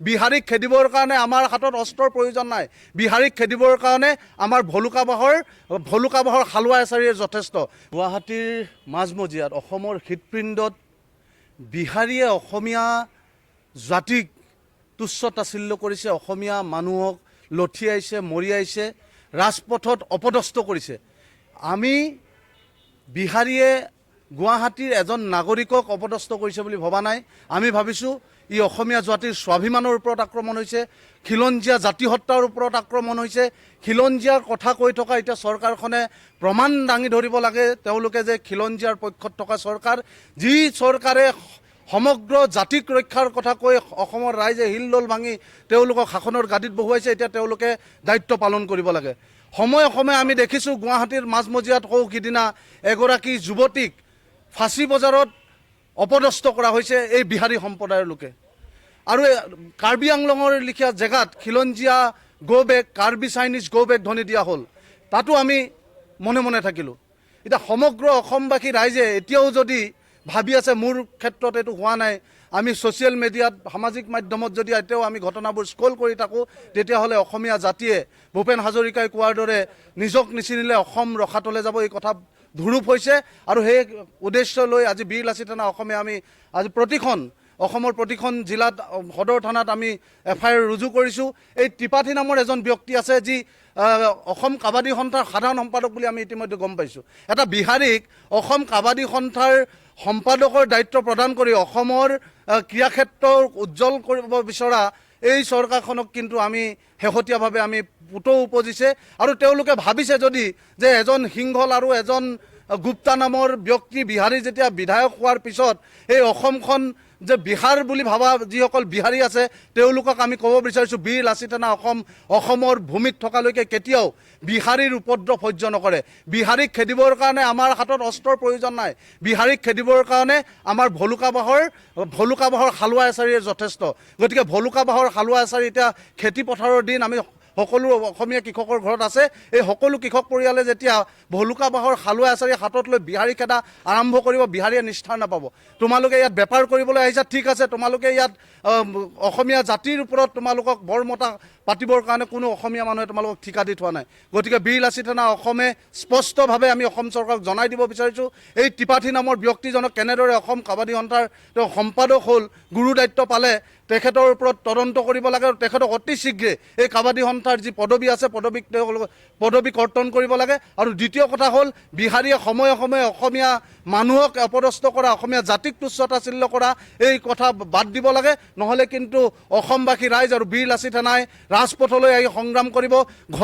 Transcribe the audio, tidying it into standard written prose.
বিহাৰীক খেদিবৰ কাৰণে আমাৰ হাতত অস্ত্ৰৰ প্ৰয়োজন নাই। বিহাৰীক খেদিবৰ কাৰণে আমাৰ ভলুকা বাঁহৰ হালোৱা এচাৰিয়ে যথেষ্ট। গুৱাহাটীৰ মাজমজিয়াত, অসমৰ হৃদপিণ্ডত বিহাৰীয়ে অসমীয়া জাতিক তুচ্ছ তাচ্ছিল্য কৰিছে, অসমীয়া মানুহক লঠিয়াইছে, মৰিয়াইছে, ৰাজপথত অপদস্থ কৰিছে। আমি বিহাৰীয়ে গুৱাহাটীৰ এজন নাগৰিকক অপদস্থ কৰিছে বুলি ভবা নাই। আমি ভাবিছোঁ ই অসমীয়া জাতিৰ স্বাভিমানৰ ওপৰত আক্ৰমণ হৈছে, খিলঞ্জীয়া জাতিসত্তাৰ ওপৰত আক্ৰমণ হৈছে। খিলঞ্জীয়াৰ কথা কৈ থকা এতিয়া চৰকাৰখনে প্ৰমাণ দাঙি ধৰিব লাগে তেওঁলোকে যে খিলঞ্জীয়াৰ পক্ষত থকা চৰকাৰ। যি চৰকাৰে সমগ্ৰ জাতিক ৰক্ষাৰ কথা কৈ অসমৰ ৰাইজে হিলদল ভাঙি তেওঁলোকক শাসনৰ গাদীত বহুৱাইছে, এতিয়া তেওঁলোকে দায়িত্ব পালন কৰিব লাগে। সময়ে সময়ে আমি দেখিছোঁ, গুৱাহাটীৰ মাজমজিয়াত সৌ সিদিনা এগৰাকী যুৱতীক ফাঁচী বজাৰত অপদস্থ কৰা হৈছে এই বিহাৰী সম্প্ৰদায়ৰ লোকে। আৰু এই কাৰ্বি আংলঙৰ লিখীয়া জেগাত "খিলঞ্জীয়া গ' বেক", "কাৰ্বি চাইনিজ গ' বেক" ধ্বনি দিয়া হ'ল। তাতো আমি মনে মনে থাকিলোঁ। এতিয়া সমগ্ৰ অসমবাসী ৰাইজে এতিয়াও যদি ভাবি আছে মোৰ ক্ষেত্ৰত এইটো হোৱা নাই, আমি ছ'চিয়েল মিডিয়াত, সামাজিক মাধ্যমত যদি এতিয়াও আমি ঘটনাবোৰ স্ক্ৰল কৰি থাকোঁ, তেতিয়াহ'লে অসমীয়া জাতিয়ে ভূপেন হাজৰিকাই কোৱাৰ দৰে "নিজক নিচিনিলে অসম ৰসাতলে যাব", এই কথা ধুৰূপ হৈছে। আৰু সেই উদ্দেশ্য লৈ আজি বীৰ লাচিত সেনা অসমে আমি আজি অসমৰ প্ৰতিখন জিলাত সদৰ থানাত আমি এফআইআৰ ৰুজু কৰিছোঁ। এই ত্ৰিপাঠী নামৰ এজন ব্যক্তি আছে, যি অসম কাবাডী সন্থাৰ সাধাৰণ সম্পাদক বুলি আমি ইতিমধ্যে গম পাইছোঁ। এটা বিহাৰীক অসম কাবাডী সন্থাৰ সম্পাদকৰ দায়িত্ব প্ৰদান কৰি অসমৰ ক্ৰীড়া ক্ষেত্ৰ উজ্জ্বল কৰিব বিচৰা এই চৰকাৰখনক কিন্তু আমি শেহতীয়াভাৱে আমি পুতৌ উপজিছে। আৰু তেওঁলোকে ভাবিছে যদি যে এজন সিংঘল আৰু এজন গুপ্তা নামৰ ব্যক্তি বিহাৰী যেতিয়া বিধায়ক হোৱাৰ পিছত এই অসমখন যে বিহাৰ বুলি ভাবা যিসকল বিহাৰী আছে, তেওঁলোকক আমি ক'ব বিচাৰিছোঁ, বীৰ লাচিত সেনা অসম অসমৰ ভূমিত থকালৈকে কেতিয়াও বিহাৰীৰ উপদ্ৰৱ সহ্য নকৰে। বিহাৰীক খেদিবৰ কাৰণে আমাৰ হাতত অস্ত্ৰৰ প্ৰয়োজন নাই। বিহাৰীক খেদিবৰ কাৰণে আমাৰ ভলুকা বাঁহৰ হালোৱা এচাৰিয়ে যথেষ্ট। গতিকে ভলুকা বাঁহৰ হালোৱা এচাৰি, এতিয়া খেতি পথাৰৰ দিন, আমি সকলো অসমীয়া কৃষকৰ ঘৰত আছে। এই সকলো কৃষক পৰিয়ালে যেতিয়া ভলুকা বাঁহৰ হালোৱা এচাৰি হাতত লৈ বিহাৰী খেদা আৰম্ভ কৰিব, বিহাৰীয়ে নিষ্ঠাৰ নাপাব। তোমালোকে ইয়াত বেপাৰ কৰিবলৈ আহিছা, ঠিক আছে। তোমালোকে ইয়াত অসমীয়া জাতিৰ ওপৰত তোমালোকক বৰমতা পাতিবৰ কাৰণে কোনো অসমীয়া মানুহে তোমালোকক ঠিকা দি থোৱা নাই। গতিকে বীৰ লাচিত সেনা অসমে স্পষ্টভাৱে আমি অসম চৰকাৰক জনাই দিব বিচাৰিছোঁ, এই ত্ৰিপাঠী নামৰ ব্যক্তিজনক কেনেদৰে অসম কাবাডী সন্থাৰ তেওঁ সম্পাদক হ'ল, গুৰু দায়িত্ব পালে, তেখেতৰ ওপৰত তদন্ত কৰিব লাগে আৰু তেখেতক অতি শীঘ্ৰে এই কাবাডী সন্থাৰ যি পদবী আছে, পদবীক তেওঁলোক পদবী কৰ্তন কৰিব লাগে। আৰু দ্বিতীয় কথা হ'ল, বিহাৰীয়ে সময়ে সময়ে অসমীয়া মানুহক অপদস্থ কৰা, অসমীয়া জাতিক তুচ্ছ তাচ্ছিল্য কৰা এই কথা বাদ দিব লাগে। নহ'লে কিন্তু অসমবাসী ৰাইজ আৰু বীৰ লাচিত সেনাই ৰাজপথলৈ আহি সংগ্ৰাম কৰিব। ঘৰে